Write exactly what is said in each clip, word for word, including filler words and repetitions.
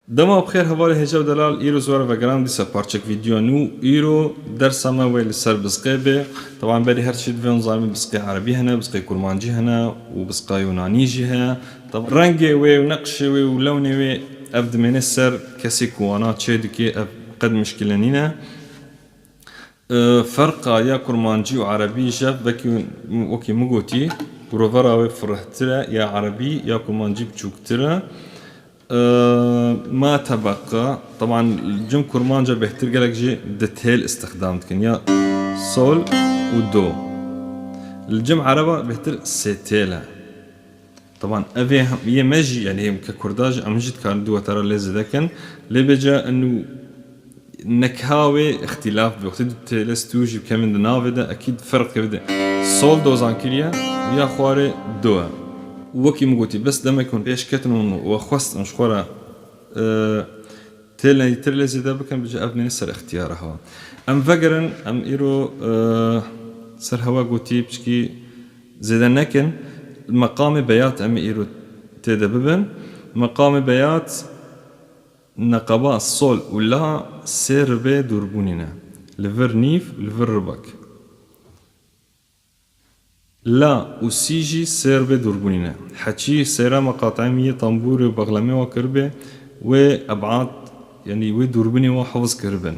Dema bi xêr hevalê hêja û delal, îro ji we re vegeram dîsa parçek vîdeo nû. Îro dersa me wê li ser bizqê be. Teban berî her tiştî divê hûn zanibin bizqê erebî hene, bizqê kurmancî hene û bizqa yûnanî jî heye. Teban rengê wê û neqşê wê û lewnê wê ev dimêne ser kesê ku wana çê dike, ev qet mişkile nîne. E, ferqa ya kurmancî û erebî ji vekî, wekî min gotî, girovera wê firehtir e, ya erebî ya kurmancî biçûktir e. E, ma tebeqa, teban li cem kurmanca bêhtir gelek jî di têl istixdam dikin, ya sol û do. Li cem ereba bêhtir sê têl e. Teban ev ê hem, yê me jî, yanî hêm ke kurda jî, em jî dikarin du wetara lê zêde kin. Lê bêje inu nekha wê îxtîlaf be. Wextê du têlê stû jî bi kemîn di navê de, ekîd ferq kevide. Sol do zan kiriye, ya xwarê do e. Û wekî min gotî, bes demek hûn pêş ketin û we xwestin ji xwe re, e, têl nedîtir lê zêde bikin, bêje ev mêne ser îxtiyara hewa. Em vegerin, em îro, e, ser hewa gotî piçkî zêde nekin, meqamê beyat em ê îro tê de bibin. Meqamê beyat neqeba sol û la sê ribê dûrbûnê ne. Li vir nîv, li vir ribek. La û sî jî sê ribê dûrbûnê ne. Heçî sêra meqatemî yê tembûrê û bexlemê wa kiribe, wê eb'ad, yanî wê dûrbûnê wa hifz kiribin.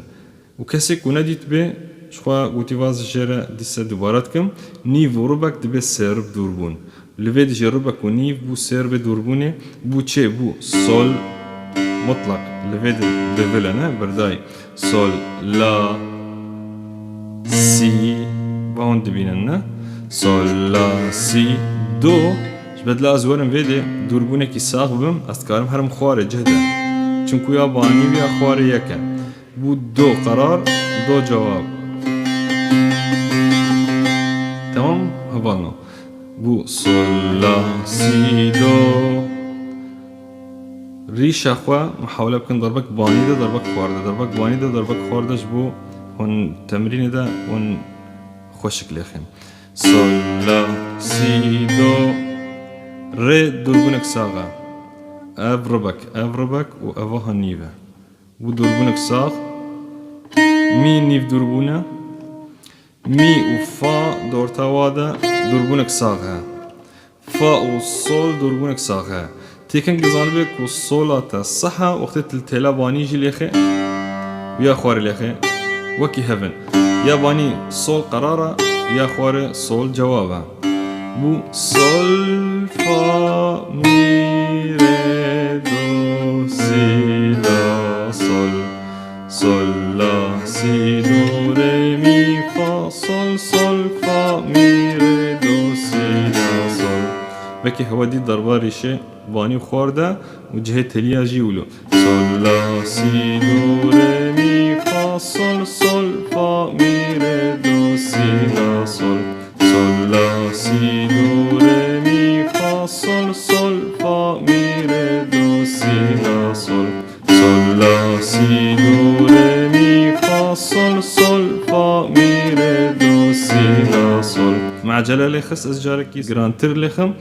Û kesê ku nedîtibê, ji xwe gotî va ez jê re dîse dubare dikim, nîv û ribek dibê sê rib dûr bûn. Li vê dijî ribek û nîv bû sê ribê dûrbûnê, bû çê? Bû sol mutlaq. Li vê di, di vile ne, berdayî. Sol, la, sî, va hûn dibînin ne? Sol, la, sî, do. Ji bedla ez werim vê dê dûrbûnekî sax bim, ez dikarim herim xwarê cih de. Çinku ya banî ya xwarê yek e. Bû do qerar, do cewab. Temam, hevalno. Bû sol, la, sî, do. Rîşa xwe muhawele bikin derbek banî de, derbek xwar de, derbek banî de, derbek xwar de ji bo hûn temrînê de hûn xweşik lêxin. Sol, la, sî, do. Rê dûrbûnek sax e. Ev ribek, ev ribek û ev aha nîv e. Bû dûrbûnek sax. Mî nîv dûrbûn e. Mî û fa di orta wa de dûrbûnek sax e. Fa û sol dûrbûnek sax e. Têkin dizanibe ku sola te seh e, wextê tu li têla banî jî lêxê, ya xwarê lêxê, wekî hev in. Ya banî sol qerar e, ya xwarê sol cewab e. Bû sol, fa, mî, rê, do, sî, la, sol. Sol, la, sî, do, rê, mî, fa, sol, sol, fa, mî, rê, do, sî, la, sol. Vekî hewe dî derba rîşê banî û xwar de û cihê têliya jî wilo. Sol, la, sî, do, rê, mî, fa, sol, sol, fa, mî, rê, do, sî, la, sol. Sol, la, sî, do, rê, mî, fa, sol, sol, fa, mî, rê, do, sî, la, sol. Sol, la, sî, do, rê, mî, fa, sol, sol, fa, mî, rê, do, sî, la, sol. Me ecele lê xist, ez carekî girantir lêxim.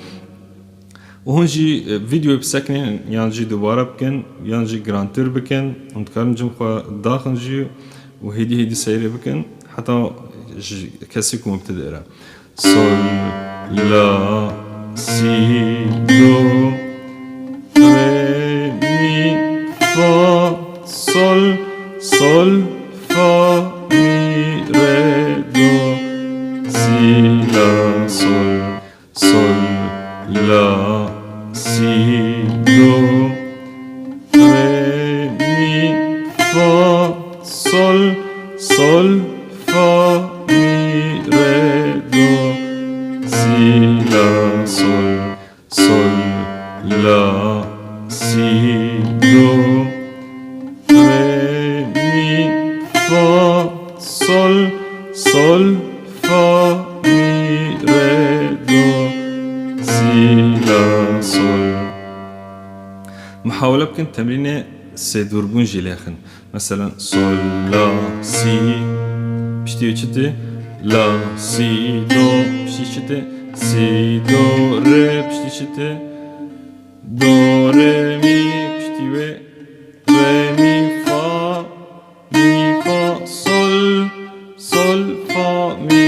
Û hûn jî, e, vîdeoyê bisekinin, yan jî dubare bikin, yan jî girantir bikin. Hûn dikarin cem xwe daxin jî û hêdî hêdî seyrê bikin. Heta ji kesî ku mubtedê re. Sol, la, sî, do, rê, mî, fa, sol, sol, fa, mî, rê, do, sî, la, sol. Sol, la, sî, do, rê, mî, fa, sol, sol, fa, mî, rê, do, sî, la, sol. Sol, la, sî, do, rê, mî, fa, sol, sol, fa, mî, rê, do, sî, la, sol. Muhawele bikin temrînê sê dûrbûn jî lêxin. Meselen, sol, la, sî. Piştî wê çi tê? La, sî, do. Piştî çi tê? Sî, do, rê. Piştî çi tê? Do, rê, mî. Piştî wê Re, mi, fa, mi, fa, sol, sol, fa, mi,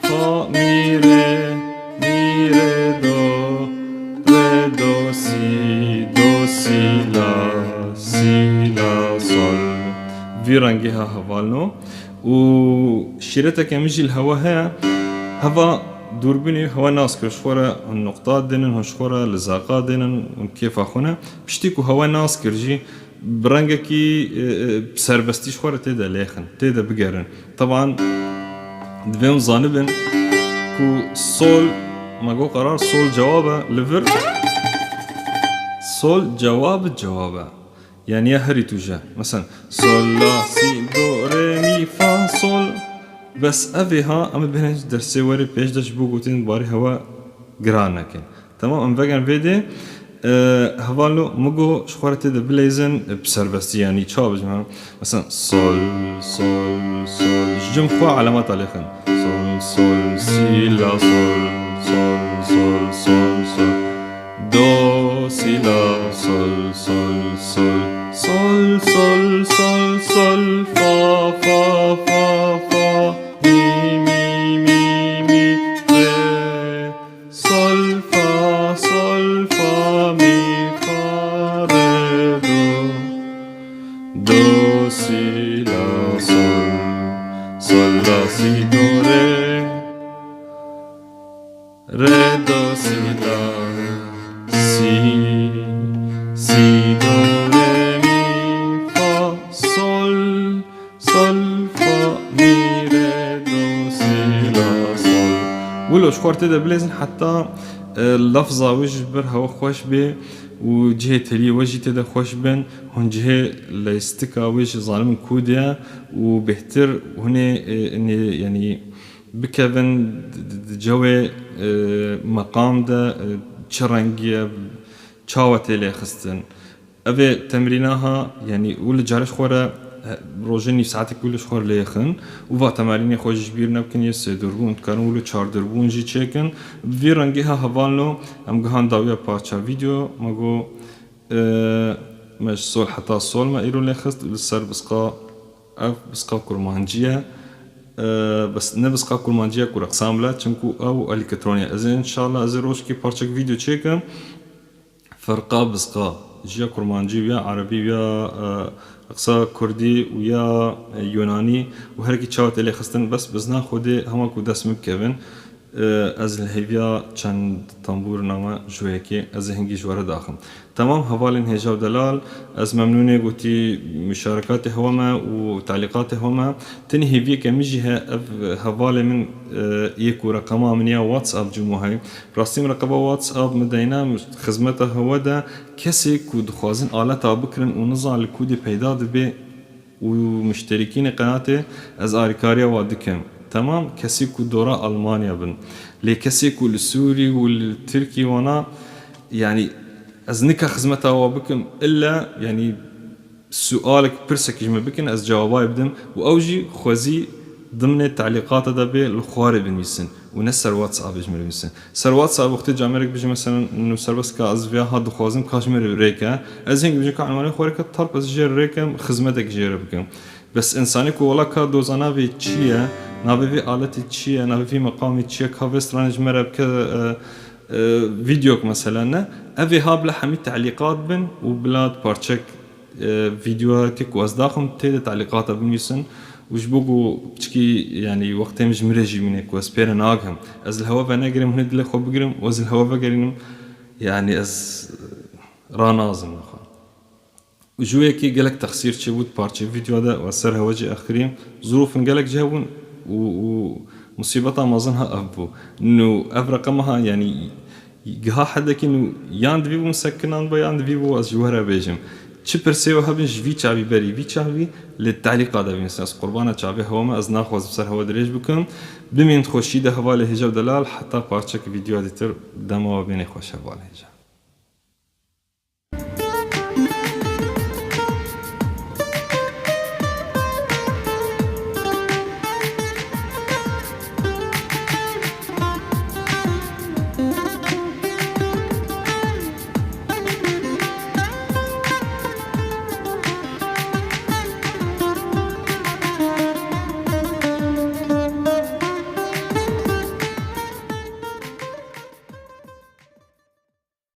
fa, mi, re, mi, re, do, re, do, si, do, si, la, si, la, sol. Vî rengê ha hevalno. Û şîreteke min jî li hewa heye. Heva dûrbînê hewa nas kir, ji xwe re hûn nuqta dênin, hûn ji xwe re lizaqa dênin, hûn kêfa xwe ne. Piştî ku hewa nas kir jî, bi rengekî, e, e, serbestî ji xwe re tê de lêxin, tê de bigerin. Teban, divê hûn zanibin ku sol, me got qerar sol cewab e, li vir sol cewab cewab e. Yani ya herî tûje. Mesela sol, la, si, do, re, mi, fa, sol. Bes evê ha, em ê bihêne dersê werê pêş de ji bo gotin barê hewa giran nekin. Tamam, em vegerin vê dê. E, hevalno, min got, ji xwe re tê de bileyzin, e, bi serbestî, yani çawa bijim, ha? Mesela sol, sol, sol. Ji cem xwe alemata lêxin. Sol, sol, si, la, sol, sol, sol, sol, sol. Do, si, la, sol, sol, sol. Sol, sol, sol, sol, fa, fa, fa, fa. Mi, mi, mi, mi, re. Sol, fa, sol, fa, mi, fa, re, do. Do, si, la, sol. Sol, la, si, do, re. Re, do, si, la, si. Si, do, re, mi, fa, sol. Sol, fa, mi, re, do, si, la, sol. Wilo ji xwe re tê de bilêzin heta, e, lafza wê ji ber hewa xweş bê û cihê teliyê we jî tê de xweş bin. Hûn cihê leystika wê jî zanibin ku de ye û bêhtir hûn ê, e, nê, yanî bikevin di, di, di cewê, e, meqam de, e, çi rengî ye, çawa tê lêxistin. Evê temrîna ha, yanî û li carê ji xwe re, e, rojê nîv saetek û li ji xwe re lêxin û va temerînê xwe jî ji bîr nebikin, yê sêdûrbûn dikarin û li çardûrbûn jî çêkin. Bi vî rengî ha hevalno, em gihan dawiya parça vîdeo, me got, e, me ji sol heta sol me îro lêxist û li ser bisqa, ev bisqa kurmancî ye. E, bes ne bisqa kurmancî ye ku reqsam bile, çimku ew eleketronî ye. Ez ê înşallah, ez ê rojekê parçek vîdeo çêkim. Ferqa bisqa ji ya kurmancî û ya erebî û ya, e, qisa kurdî û ya, e, yunanî û herekî çawa tê lêxistin, bes bizna Xwedê hema ku dest min bikevin, e, ez li hêviya çend tambûrina me ji wê yekê ez ê hingî ji we re daxim. Temam hevalên hêja û delal, ez memnûnê gotî muşarekatê hewa me û telîqatê hewa me. Tenê hêviyeke min jî heye, ev hevalê min, e, yê ku reqema min ya WhatsApp cûmo heye. Rastî min reqeba WhatsApp min deyne, xizmeta hewe de kesê ku dixwazin aleta bikirin û nizan li kûdê peyda dibe û muşterîkînê qenatê, ez alîkariya wa dikim. Temam, kesê ku dora Almanya bin. Lê kesê ku li Sûrî û li Tirkî wana, yanî ez nika xizmeta wa bikim, illa, yanî sualek, pirsek ji min bikin, ez cewabay bidim û ew jî xwezî dimnê telîqata de bê li xwarê binivîsin û ne ser WhatsAppê ji min re binivîsin. Ser WhatsApp wextê camerek bijî, mesela, nûserbeska ez vêya ha dixwazim ka ji min re rêke, ez hingî bijî ka enwanê xwe rêke, talp ez jê re rêkim, xizmetek jê re bikim. Bes însanê ku wela ka doza navê çi ye, navê vê aletê çi ye, navê vê meqamê çi ye, ka vê stranê ji me re bike, e, e, vîdeok mesela ne, ev ê ha bila hemî telîqat bin û bila parçek e, vîdeoyekê ku ez daxim tê de telîqata binivîsin û ji bo ku piçikî, yanî wextê min ji min re jî bîne ku ez pê re nagihim. Ez li hewe venegirim, hûn ê dilê xwe bigirim û ez li hewe vegerînim, yanî ez, e, ranazim li xwe. Û ji wê yekê gelek texsîr çêbû di parçeyê vîdeo de û ez ser hewe jî exirîm. Zirûfin gelek ji hev bûn û, û musîbeta mezin ha ev bû. Nû ev reqema ha, yanî giha hedekî nû yan divî bû min sekinan ba yan divî bû ez ji we re bêjim. Çi pirsê we hebin ji vî çavî berî vî çavî li telîqa de bîn. Ez qurbana çavê hewa me, ez naxwazim ser hewa dirêj bikim. Bimîn xweşî de hevalê hêja û delal heta parçek vîdyoya dîtir dema we bênê xweş hevalê hêja.